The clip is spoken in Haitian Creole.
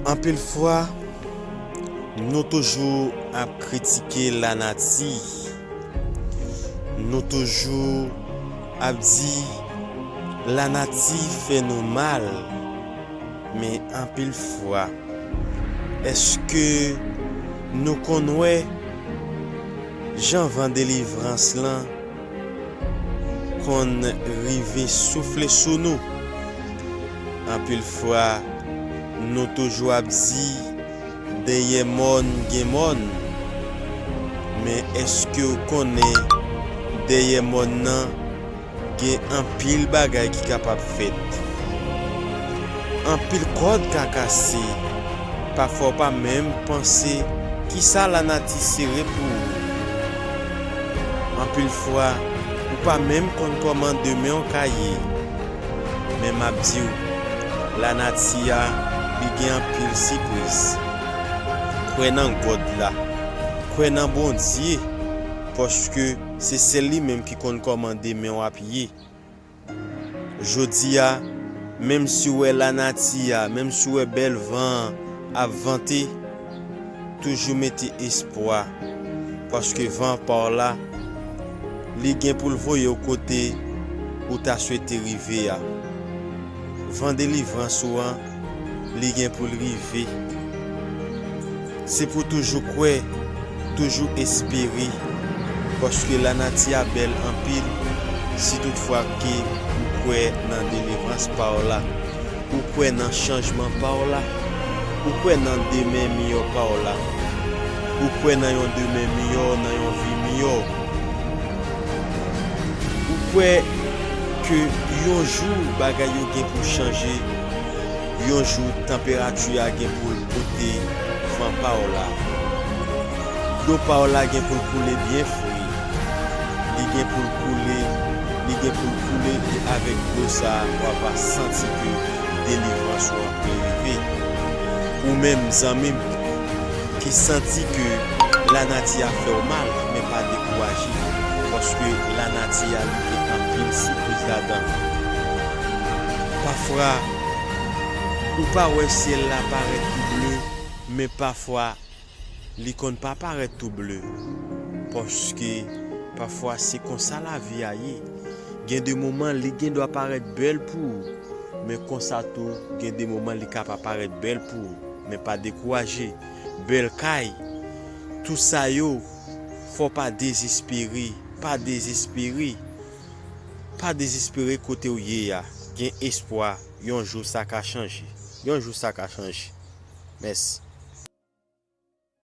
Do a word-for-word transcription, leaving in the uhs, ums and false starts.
Anpil fwa, nou toujou ap kritike lanati. Nou toujou ap di lanati fè nou mal. Men anpil fwa, èske nou konn wè jan van delivrans lan konn rive soufle sou nou? Anpil fwa, nou toujou ap di, dèyè mòn gen mòn. Men èske w konnen dèyè mòn nan gen anpil bagay ki kapab fèt? Anpil kòd ka kase. Pafwa w pa menm panse kisa lanati sere pou ou. Anpil fwa, ou pa menm konn kòman demen w ka ye. Men m ap di w, lanati a, li gen anpil sipriz. Kwè nan God la. Kwè nan Bondye, paske se sèl li menm ki konn kòman demen w ap ye. Jodi a, menm si w wè lanati a, menm si w wè bèl van an ap vante, toujou mete espwa, paske van pa w la, li gen pou l voye w kote ou ta swete rive a. Van delivrans ou an, li gen pou l rive. Se pou toujou kwè, toujou espere, paske lanati a bèl anpil. Si toutfwa ke ou kwè nan delivrans pa w la, ou kwè nan chanjman pa w la, ou kwè nan demen miyò pa w la, ou kwè nan yon demen miyò, nan yon vi miyò, ou kwè ke yon jou bagay yo gen pou chanje, yon jou tanperati a gen pou l pote van pa w la. Dlo pa w la gen pou l koule byen fre. Li gen pou l koule, li gen pou l koule, e avèk dlo sa a, w ap santi ke delivrans ou an pe rive. Ou menm, zanmi m, ki santi ke lanati a fè w mal, men pa dekouraje, paske lanati a li gen anpil sipriz ladan. Pafwa, ou pa wè syèl la parèt tou ble, men pafwa, li konn pa parèt tou ble. Paske, pafwa, se konsa lavi a ye. Gen de moman, li gen dwa parèt bèl pou ou, men konsa tou, gen de moman, li ka pa parèt bèl pou ou. Men pa dekouraje. Bèl kay, tout sa yo, fò w pa dezespere. Pa dezespere. Pa dezespere kote w ye a. Gen espwa. Yon jou sa ka chanje. Yon jou sa ka chanje. Mèsi.